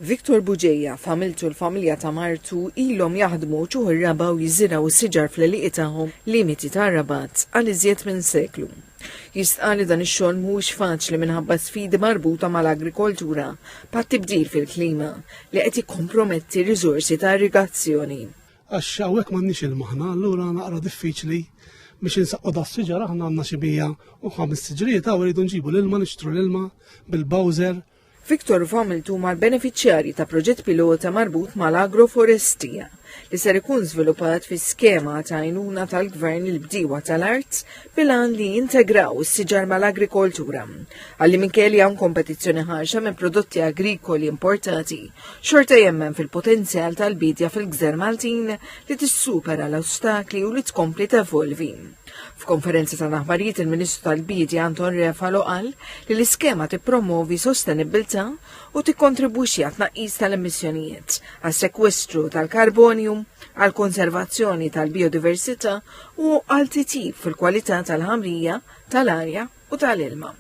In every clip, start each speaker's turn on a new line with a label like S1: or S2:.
S1: Victor Bugeja, familtu l-familja ta' martu ilhom jaħdmu ċuħ ir-raba' u jiżirgħu s-siġar fl-għelieqi tagħhom limiti tar-Rabat għal iżjed minn seklu. Jistqarr li dan ix-xogħol mhuwiex faċli minħabba sfidi marbuta mal-agrikoltura bħat-tibdil fil-klima li qed jikkomprometti r-riżorsi ta' irrigazzjoni.
S2: Għax hawnhekk m'għandniex ilma aħna, allura naqra diffiċli biex insaqqu da siġar aħna għandna xi 105 siġriet hawn irridu nġibu l-ilma, nixtru l-ilma bil-bowser.
S1: Victor u familtu huma l-benefiċjarji ta' proġett pilota marbut mal-agroforestija li ser ikun żviluppat fi skema ta' għajnuna tal-gvern lil bdiewa tal-art bil-għan li jintegraw is-siġar mal-agrikoltura. Għalli minkejja hawn kompetizzjoni ħarxa minn prodotti agrikoli importati, xorta jemmen fil-potenzjal tal-bidja fil-gżer Maltin li tissupera l-ostakli u li tkompli tevolvi. F'konferenza tal-aħbarijiet il-Ministru tal-Biedja Anton Refalo qal li l-iskema tippromovi sostenibbiltà u tikkontribwixxi għat-tnaqqis tal-emissjonijiet, għas-sekwestru tal-karbonju, għall-konservazzjoni tal-bijodiversità u għal titjib fil-kwalità tal-ħamrija, tal-arja u tal-ilma.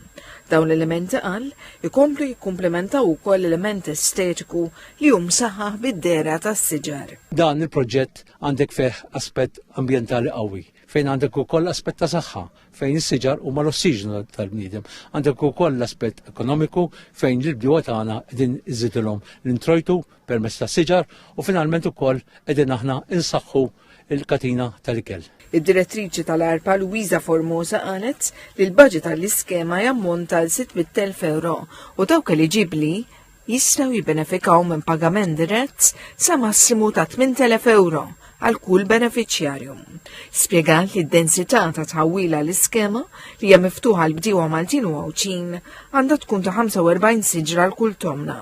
S1: Dawn l-elementi qal ikomplu jikkumplementaw ukoll l-element estetiku li hu msaħħaħ bid-dehra tas-siġar.
S3: Dan il-proġett għandek fih aspett ambjentali qawwi, fejn għandek ukoll aspett ta' saħħa, fejn is-siġar huma l-ossiġnu tal-bniedem. Għandek ukoll l-aspett ekonomiku fejn l-bdiewa tagħna qegħdin iżidilhom l-introjtu permezz ta' siġar u finalment ukoll qegħdin aħna insaħħu il-katina tal-ikel.
S1: Id-direttriċi tal-ARPA Luisa Formosa qalet li l-budget għall-iskema jammonta għal 600,000 euro u dawk eliġibbli jistgħu jibbenefikaw minn pagament dirett sa massimu ta' 8,000 euro għal kull benefiċjarju. Spjegat li d-densità ta' tħawwila l-iskema li hija miftuħa għal bdiewa Maltin u Għawdxin għandha tkun ta' 45 siġra għal kull tomna.